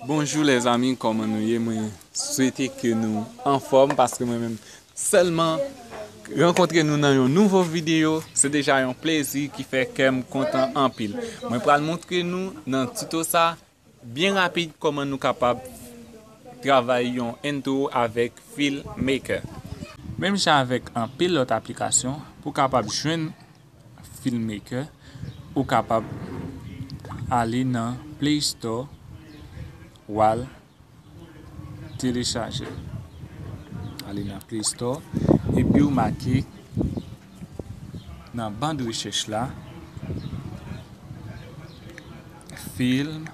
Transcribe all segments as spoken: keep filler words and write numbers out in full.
Bonjou lèzanmi, kòman nou ye? Mwen swete ke nou anfòm paske mwen menm sèlman rankontre nou nan yon nouvo videyo, se deja yon plezi ki fè kè m kontan anpil. Mwen pral montre nou nan tito sa, byen rapid, kòman nou kapab travay yon entwo avèk FilmMaker. Menm jan avèk anpil lòt aplikasyon, pou w kapab jwenn FilmMaker, ou kapab ale nan Play Store, w al telechaje. Ale nan Play Store, epi w make nan ban de rechèch la, FilmMaker.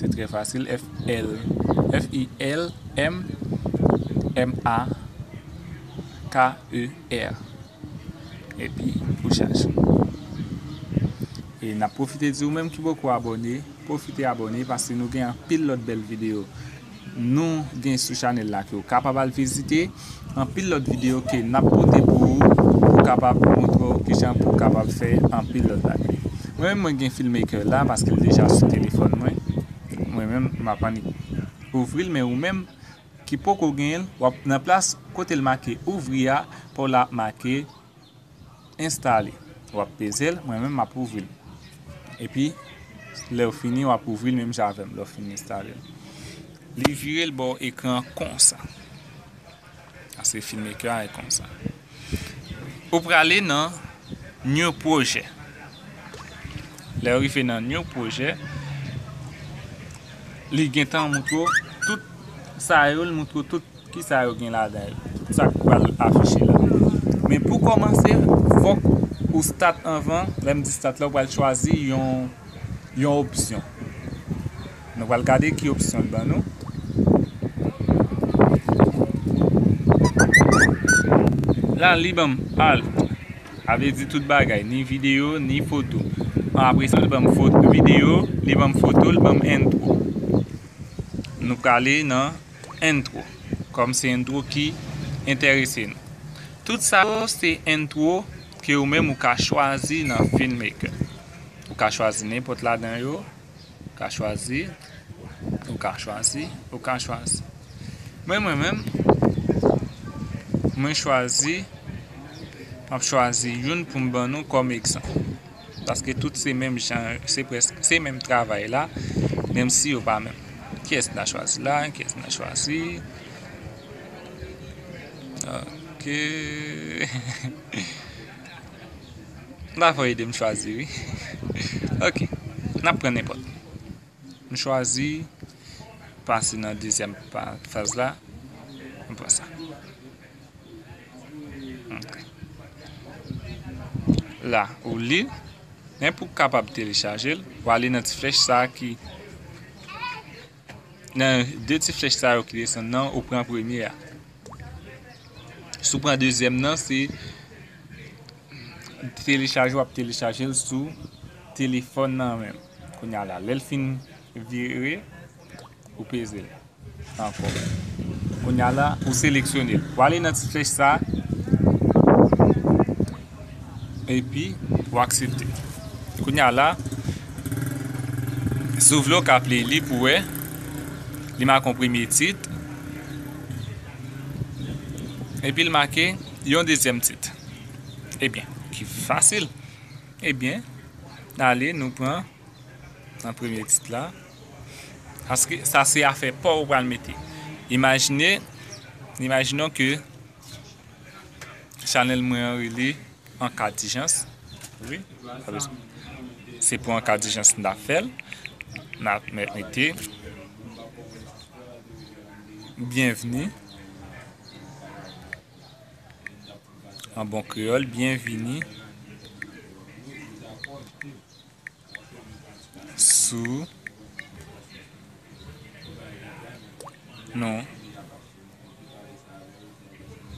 Se trè fasil, F L, F I L M M A K E R. Epi, ou chache. E n ap pwofite di ou menm ki poko abòne, pwofite abòne, paske nou gen anpil lòt bèl videyo nou gen sou chanèl la ke w kapab al vizite. Anpil lòt videyo ke n ap pote pou ou, pou kapab montre w kijan pou w kapab fè anpil lòt bagay. Mwen menm, mwen gen FilmMaker la paske l deja sou telefòn mwen. Mwen menm, m ap annik ouvri l, men ou menm ki poko genyen l, w ap nan plas kote l make ouvri a, pa w la ap make enstale. W ap peze l, mwen menm m ap ouvri l. Epi, lè w fini, w ap ouvri l menm jan avè m, lè w fin enstale l. Li vire l ba w ekran konsa. Sa se FilmMaker a, e konsa. Ou prale nan New Project. Lè w rive nan New Project, li gentan montre w tout sa yo, li montre w tout kisa yo gen ladan yo, tout sa k pral afiche la. Men pou kòmanse, fòk ou start anvan. Lè m di start la, ou pral chwazi yon, yon opsyon. Nou pral gade ki opsyon l ban nou. La, li ban m alt. Sa vle di tout bagay, ni videyo, ni foto. Apre sa, li ban m foto, videyo, li ban m foto, li ban m entwo. Nou prale nan entwo, kòm se entwo ki enterese nou. Tout sa yo se entwo ke ou menm ou ka chwazi nan FilmMaker. Ou ka chwazi nenpòt ladan yo, ou ka chwazi, ou ka chwazi, ou ka chwazi. Mwen, mwen menm, mwen chwazi, m ap chwazi youn pou m ban nou kòm egzanp. Paske tout se menm jan, se prèsk, se menm travay la, menm si yo pa menm. Kiyès n a chwazi la? Kiyès n a chwazi? Ok. N a fò ede m chwazi, wi. Ok. N ap pran nenpòt. M chwazi pase nan dezyèm pa-, faz la. M pran sa. Ok. La, ou li l. Men pou w kapab telechaje l, w ale nan ti flèch sa a ki, nan de ti flèch sa yo ki desann nan, ou pran premye a. Si w pran dezyèm nan, se telechaje, w ap telechaje l sou telefòn nan menm. Kounye a la, lè l fin vire, ou peze l ankò. Kounye a la, ou seleksyone l. Ou ale nan ti flèch sa, epi ou aksepte. Kounye a la, si w vle, w ka play li pou wè. Li make yon premye tit. Epi l make yon dezyèm tit. Ebyen, ki fasil. Ebyen, ale, nou pran nan premye tit la. Paske sa se afè pa w ou pral mete. Imajine, imajinon ke chanèl mwen an rele An ka dijans. Wi. Se pou an ka dijans n ap fè l. N ap mèt mete byenvni. An bon kreyòl, byenvini sou nou.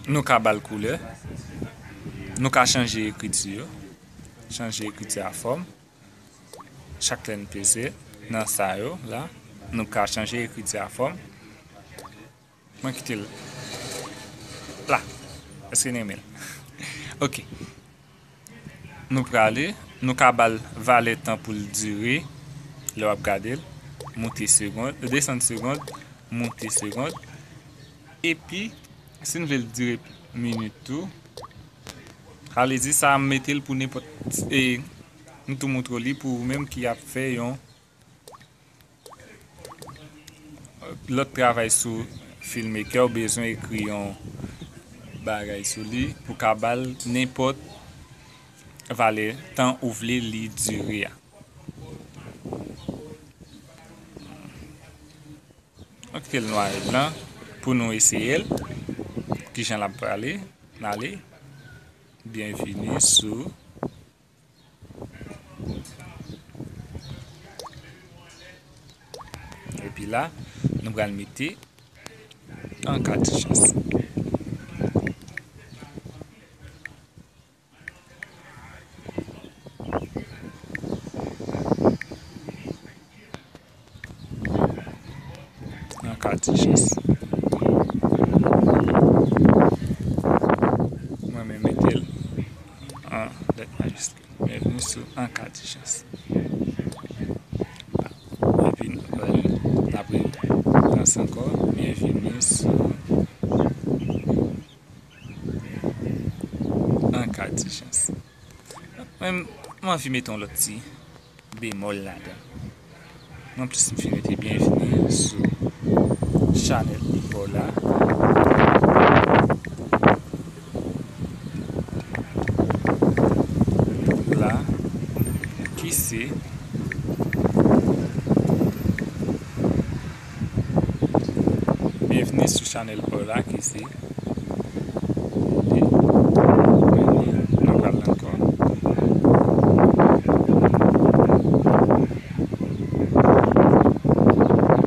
Nou ka ba l koulè. Nou ka chanje ekriti yo. Chanje ekriti a fòm. Chak lè n peze nan sa yo la, nou ka chanje ekriti a fòm. Mwen kite l la. Èske n renmen l? Ok. Nou prale, nou ka ba l valè tan pou l dire, lè w ap gade l, moute segond, desann segond, moute segond. Epi, si n vle l dire minit tou, sa vle di sa m mete l pou nenpòt, e, m tou moutre w li pou ou menm ki ap fè yon lòt travay sou FilmMaker, ou bezwen ekri yon bagay sou li pou ka ba l nenpòt valè tan ou vle li dire a. Mwen kite l nwa e blan pou nou eseye l. Kijan l ap prale? N ale. Byenvini sou Epi la, nou pral mete an ka ti chans. An ka ti chans. Mwen menm mete l an lèt majiskil. Byenveni sou An ka ti chans. Epi nou pral, n ap ranse ankò. Byenveni sou An ka ti chans. Mwen, m anvi mete yon lòt ti bemòl ladan. Mwen plis m fin mete byenveni sou chanèl pa w la. La, ki se Byenveni sou chanèl pa w la ki se Meni. Nou pral ankò.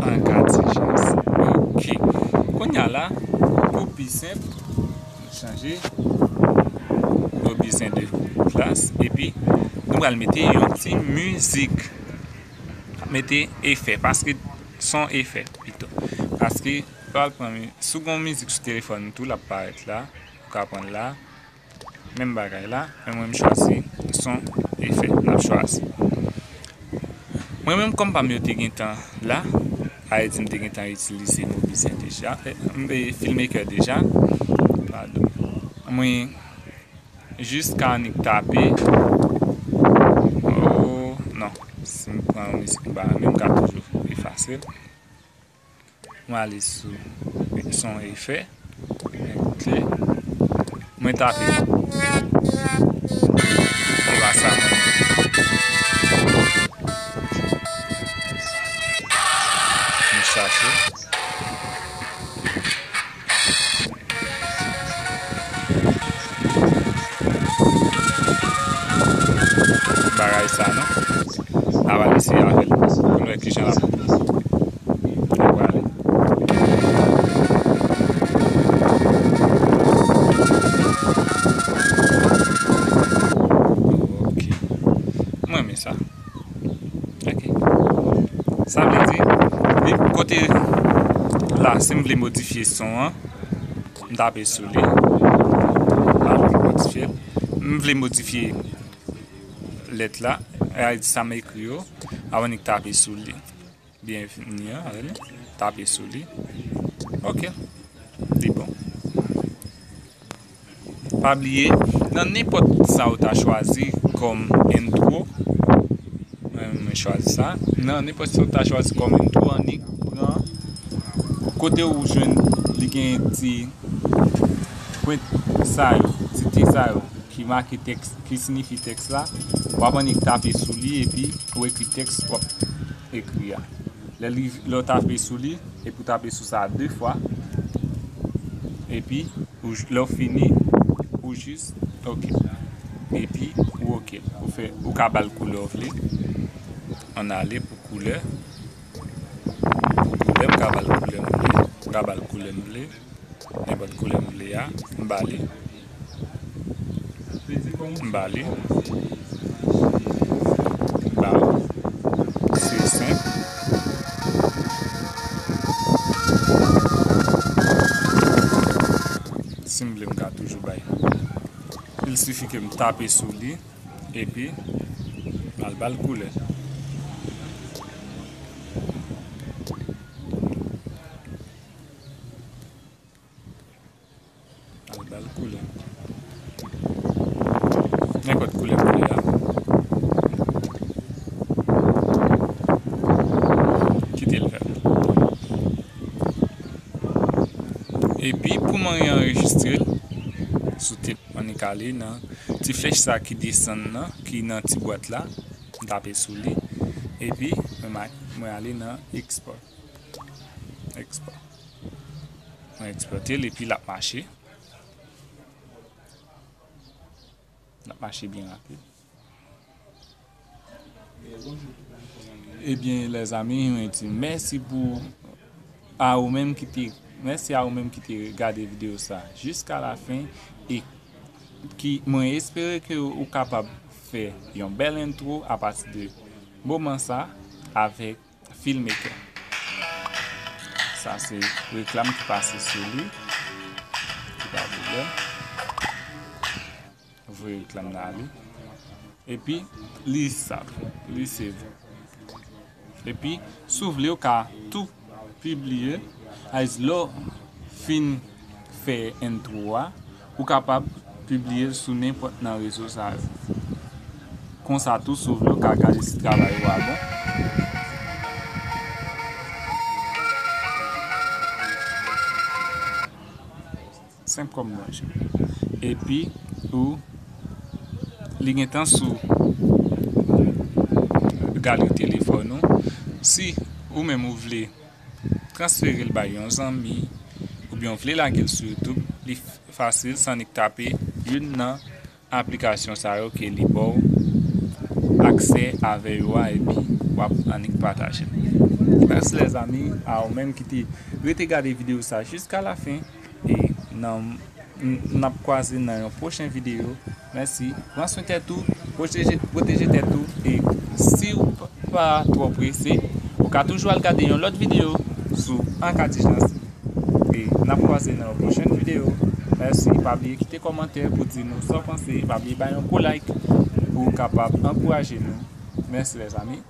An ka ti chans. Ok. Kounye a la, pou pi senp, nou chanje. Nou bezwen de klas. Epi, nou pral mete yon ti mizik. Mete efè, paske son efè pito. Paske, pral pran mi-, si w gen yon mizik sou telefòn ou tou, l ap parèt la, ou ka pran l la. Menm bagay la, men mwen m chwazi son efè, n ap chwazi. Mwen menm, kòm pa m yo te gentan la, sa vle di m te gentan itilize Mobizen deja, e, m, e, FilmMaker deja. Padon. Mwen jis ka annik tape. Oh, non. Si m pran yon mizik m pa renmen, m ka toujou efase l. Mwen ale sou son efè. Mwen kle. Mwen tape. E pa sa mwen. Mwen chache. Bagay sa non. N a pral eseye avè l pou n wè kijan l ap prale. Ok. Mwen renmen sa. Ok. Sa vle di, li kote la, si m vle modifye son an, m tape sou li. La, m modifye. M vle modifye lèt la, sa vle di sa m ekri yo, avan nèk tape sou li. Byenveni an, tape sou li. Ok. Li bon. Pa bliye, nan nenpòt sa ou ta chwazi kòm intro, mwen, mwen chwazi sa. Nan nenpòt sa ou ta chwazi kòm intro, annik pran kote ou jwenn li gen ti pwent sa yo, ti T sa yo, ki make tèks, ki siyifi tèks la, w ap annik tape sou li epi ou ekri tèks w ap ekri a. Lè li, lè w tape sou li, epi w tape sou sa de fwa, epi ou j-, lè w fini, ou jis ok. Epi ou ok. Ou fè, ou ka ba l koulè w vle. Ann ale pou koulè. Pou koulè, m ka ba l koulè m vle. M ka ba l koulè m vle. Nenpòt koulè m vle a, m ba li. M ba li. M ba li. Se senp. Si m vle, m ka toujou bay. Il sifi ke m tape sou li, epi m al ba l koulè. Al ba l koulè. Nenpòt koulè m vle a. Kite l fè. Epi, pou mwen anrejistre l sou te, annik ale nan ti flèch sa ki desann nan, ki nan ti bwat la, m tape sou li. Epi, mwen ma-, mwen ale nan export. Export. Mwen ekspòte l, epi l ap mache. L ap mache byen rapid. Ebyen, lèzanmi, mwen di mèsi pou, a ou menm ki te, mèsi a ou menm ki te gade videyo sa jiska la fen, e ki, mwen espere ke ou kapab fè yon bèl entwo apati de moman sa avèk FilmMaker. Sa se reklam ki pase sou li. Ki pa pwoblèm. Voye reklam nan ale. Epi, li save, li save. Epi, si w vle, ou ka tou pibliye. As lè w fin fè entwo a, ou kapab pibliye l sou nenpòt nan rezo sa yo. Konsa tou, si w vle, ou ka gade si travay ou a bon. Senp kòm manje. Epi, ou, li gentan sou galri telefòn ou. Si ou menm ou vle transfere l bay yon zanmi, oubyen w vle lage l sou YouTube, li f-, fasil, san nik tape youn nan aplikasyon sa yo ke li ba w aksè avè yo a, epi w ap annik pataje l. Mèsi lèzanmi, a ou menm ki te rete gade videyo sa jiska la fen, e nan, n-, n ap kwaze nan yon pwochen videyo. Mèsi. Pran swen tèt ou, pwoteje, pwoteje tèt ou, e si w p-, pa twò prese, ou ka toujou al gade yon lòt videyo sou An Katijans. E n ap kwaze nan yon pwochèn videyo. Mèsi. Pa bliye kite kòmantè pou di nou sa w panse. Pa bliye bay yon gwo like pou w kapab ankouraje nou. Mèsi, lèzanmi.